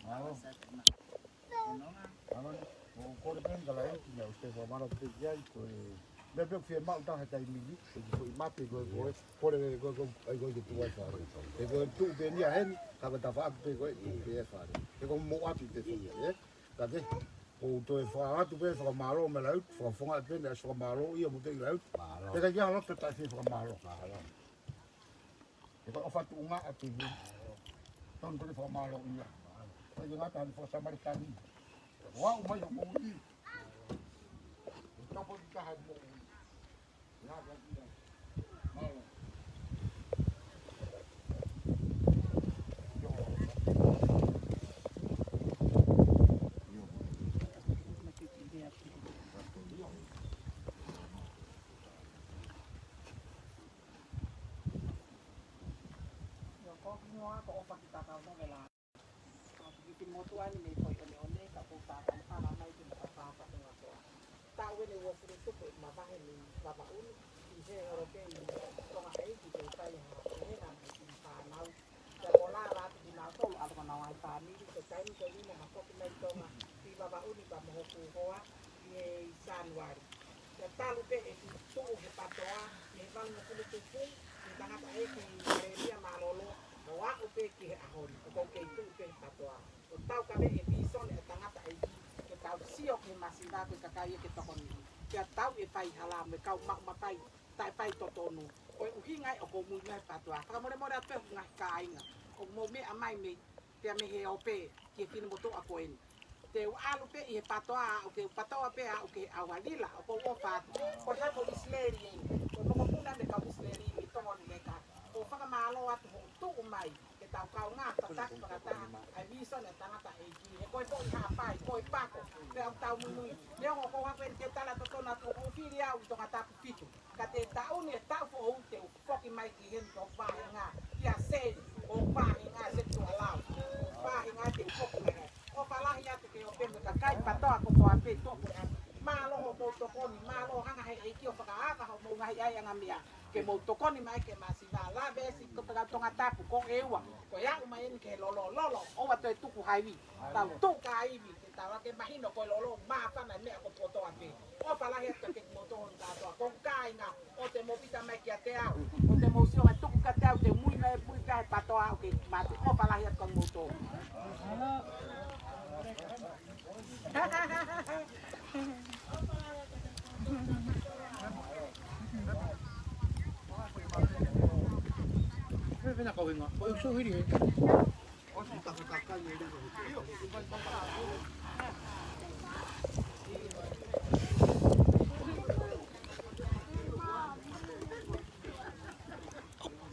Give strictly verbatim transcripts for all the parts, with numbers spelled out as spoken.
Mālō. Mālō. ʻOku ou kole pē ke u lau ki he ʻosi te fakamālō pē ki ai, ko e meʻa pē ʻoku fiemaʻu taha he taimi ni, ʻe ki foʻi mate ko e, ko e, kole pē ko e, ko e, ai ko e ke tuʻu ai fale. ʻE ko e tuʻu pē ʻeni ia heni, ka ko e tafaʻaki pē ko e tuʻu pē ai fale. ʻE ko e moʻati pē fale, ē? Ka ke, ʻoku ou toe fakaʻatu pē fakamālō mo e lau, fakafofonga pē ʻene ʻosi fakamālō ia mo te lau. Mālō. Te ka ia loto taʻe fie fakamālō. Mālō. ʻE ko e ʻofa tuʻunga ʻa te hia. Tonu ko e fakamālō ia. Ko e ngata hano fakasamalitani. Ua u mai o moʻui. ʻE topo ki taha moʻui. Ia, ia, ia. Mālō. Io, ko ki mua ko ʻofa ki takau no vela. Ko ki motuʻa ni mei Foʻi ʻOneʻone, ka ko ta ka maka mai ki maka papa ko ngatoa. Ta ue ne ua furu tupu e mavahe ni Vavaʻu ni, ʻi he oro pē ʻi Tonga ʻEiki ke fai ha, ʻe he ngā mai ki fānau. Pea ko la la ki nā tolu ʻalu ko nā wai fāmili, ko taimi ko eni naʻa ma foki mai Tonga, ʻi Vavaʻu ni pea mo hoku hoa, ʻi he Sānuali. Pea talu pē ʻeku tuʻu he patoa, ʻi he valungofulu tupu, ʻi he tangataʻeiki Malemia Mālōlō, ʻo aʻu pē ki he ʻaho ni, ʻoku ou kei tuʻu pē he patoa. ʻO tau ka meʻe vīsone ʻa e tangataʻeiki, ke tau sio ki he masiva ko e kakai ia ke tokoni. Pea tau ʻe fai hala mo e kau maʻu matai, taʻe fai totonu. Ko e ʻuhinga ia ʻoku ou muimui he patoa. Fakamolemole atu pē ngaahi kāinga. ʻOku mou meʻa mai mei, pea mei he ope, ki he finemotuʻa ko eni. Te u ʻalu pē ʻi he patoa, ʻo ke u patoa pē aʻu ki he ʻaualila, ʻoku ou ʻofa atu. Ko e hako ʻIsileli eni, ko e mokopuna mei he kau ʻIsileli, mei Tonga ni leka. ʻOku ou fakamālō atu hoʻo tuʻu mai, ke tau kaungā tataki fakataha, ʻa e vīsone ʻa e tangataʻeiki. He ko e foʻi hapai, ko e pako, pea ʻoku tau muimui. Neongo ko hape ke tala totonu atu ʻoku fili au ʻi Tongatapu fitu. Ka te taʻu ni e taʻu foʻou te u foki mai ki heni ko e faʻahinga, kia Seli, ko e faʻahinga Seli Tuʻalau. Faʻahinga te u foki mai ai. ʻOfa lahi atu ki he ope mo e kakai patoa kotoa pē tupu atu. Mālō hoʻomou tokoni, mālō hanga he ʻEiki ʻo fakaava hoʻomou ngaahi ʻaiʻanga meʻa. Ke mou tokoni mai ke masiva, la veesi ko Tongatapu, ko e ua, ko e aʻu mai eni ki he lolo, lolo, ʻoua toe tuku ha ivi. Tau tuku ha ivi, ke tau ake mahino ko e lolo, māfana e meʻa ko e kotoa pē. ʻOfa lahi atu kiate kimoutolu kātoa, ko e kāinga, ʻoua te mou pita mai kiate au, ʻoua te mou sio mai tuku kiate au, te mui mai, mui pē he patoa, ʻoku mate, ʻofa lahi atu kiate kimoutolu.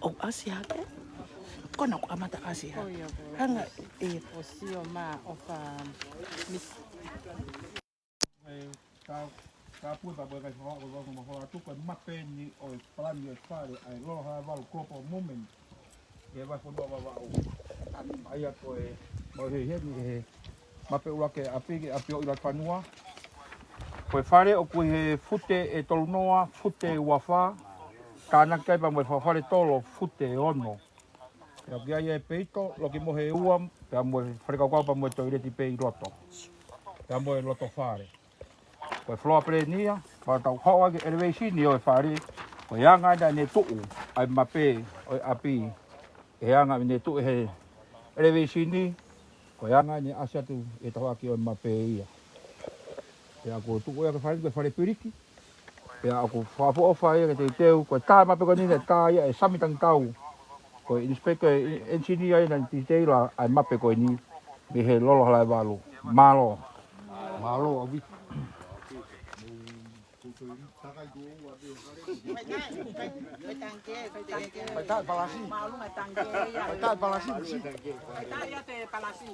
ʻO ʻasi hake? Ko ena ʻoku kamata ʻasi hake. Ko ia, ko ia. Hanga, ʻio. ʻO sio mai ʻofa misi. ʻE, ka, ka pue pa pue kai fakaʻo ko e mahola tuku e mape ni ʻo e palani ʻo e fale ʻa e Lolo Halaevalu Global Movement. ʻI he vahefonua Vavaʻu. ʻA ia ko e mau he heni he mape ʻuluaki ʻapi ki ʻapi ʻo ʻIlatafanua. Ko e fale ʻoku ʻi he fute ʻe tolunoa, fute ʻe uafā. Tānaki ai pea mo e fale tolo, fute ʻe ono. Pea ʻoku ʻi ai e peito, loki mo e ua, pea mo e fale kaukau pea mo e toileti pē ʻi loto. Pea mo e loto fale. Ko e floor plan ia, pea tau hoko ʻaki e elevation ʻo e fale, ko e anga ʻene tuʻu ʻa e mape ʻo e ʻapi, ʻe anga ʻene tuʻu he elevation, ko e anga ʻene ʻasi atu e tafaʻaki ʻo e mape ia. Pea ʻoku tuʻu ia ko e fale, ko e fale piliki, pea ʻoku fakaʻofoʻofa ia ke teuteu, ko e tā mape ko eni, tā ia ʻe Sami Tangitau. Ko e inspector, e engineer ia naʻe detail ʻa e mape ko eni, mei he Lolo Halaevalu. Mālō. Mālō, ʻaupito. Fai tā e palasi. Fai tā e palasi, misi. Fai tā ia e palasi.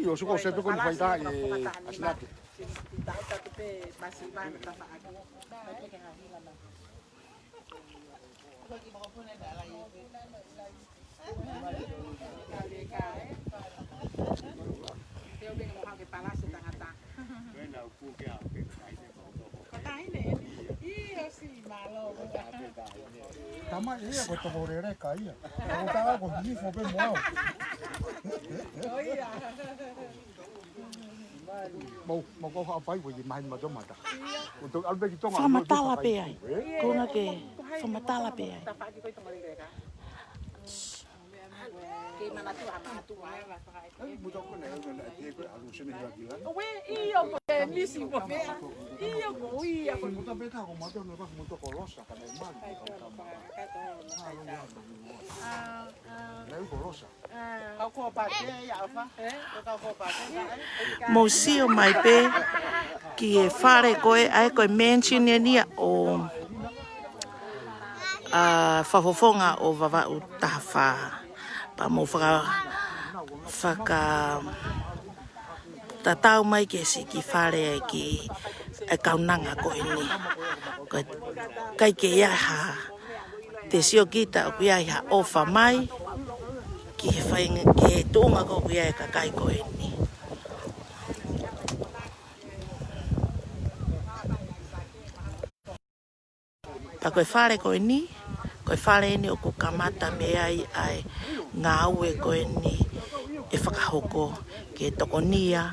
ʻIo, sio ko se pe ko ni fai tā e ʻasi nate. Ko e taʻahine eni. ʻIo, siʻi mālō. Tama ia ko Tokoleleka ia. Ko taʻa ko hifo pē mo au. ʻIo. Mau, mau kau haʻu fai ko i mahi mato mata. Ko tau ʻalu pē ki Tonga, fakamatala pē ai. Ko nga ke fakamatala pē ai. Ke manatu ha mātuʻa. ʻIo, ko e misi mo e. ʻIo, ko ia, ko Mou sio mai pē ki he fale ko ē, ʻa ē ko e mansion eni ia ʻo, ʻa, fakafofonga ʻo Vavaʻu taha fā. Pea mou faka-, fakatatau mai ki he siʻi kiʻi fale ʻa e kiʻi, ʻa e kaunanga ko eni. Ko e ʻikai ke ʻi ai ha, te sio kita ʻoku ʻi ai ha ʻofa mai ki he fai, ki he tuʻunga ko ē ʻoku ʻi ai e kakai ko eni. Pea ko e fale ko eni, ko e fale eni ʻoku kamata mei ai ʻa e ngāue ko eni ʻe fakahoko ke tokonia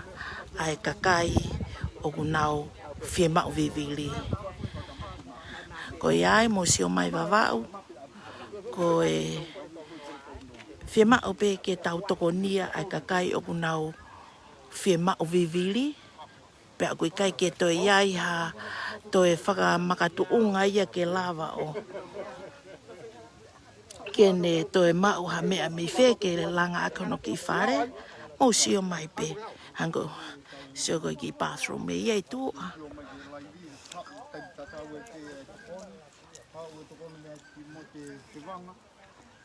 ʻa e kakai ʻoku nau fiemaʻu vivili. Ko ia ai mou sio mai Vavaʻu, ko e fiemaʻu pē ke tau tokonia ʻa e kakai ʻoku nau fiemaʻu vivili, pea ʻoku ʻikai ke toe ʻi ai ha toe fakamakatuʻunga ia ke lava ʻo ke ne toe maʻu ha meʻa mei fē ke langa ʻaki hono kiʻi fale, mou sio mai pē. Hangē ko e sio ko e kiʻi bathroom ʻe ʻi ai tuʻa.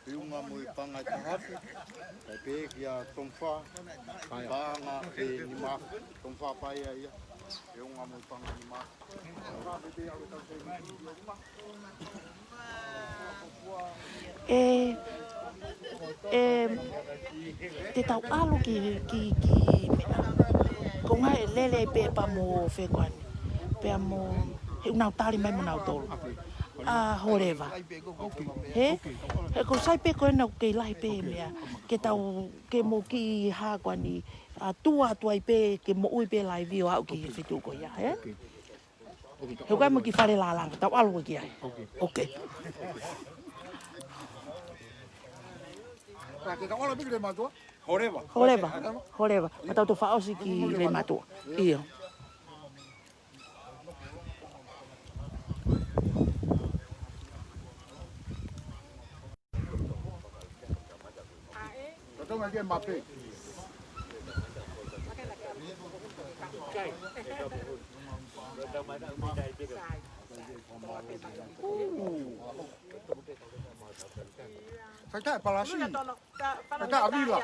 Feʻunga mo e paʻanga ʻe taha afe, kae pehē kia Tomifa, paʻanga ʻe nima afe, Tomifa Paea ia, feʻunga mo e paʻanga ʻe nima afe. ʻE, ʻe, te tau ʻalu ki, ki, ki meʻa. Ko e ngaahi lele pē pea mo fē ko eni. Pea mo, he ʻoku nau tali mai mo nau tolu. ʻA Holeva. He? He ko e sai pē ko ena ʻoku kei lahi pē meʻa. Ke tau, ke mo ki ha ko eni, ʻa tua atu ai pē, ke moʻui pē laivi ʻo aʻu ki he feituʻu ko ia, he? He ʻoku ʻi ai mo e kiʻi fale lālanga, tau ʻalu ki ai. ʻOkei. Holeva. Holeva. Pea tau toe fakaʻosi ki Leimātuʻa. ʻIo. Sai tā e palasi. Sai tā ʻavila.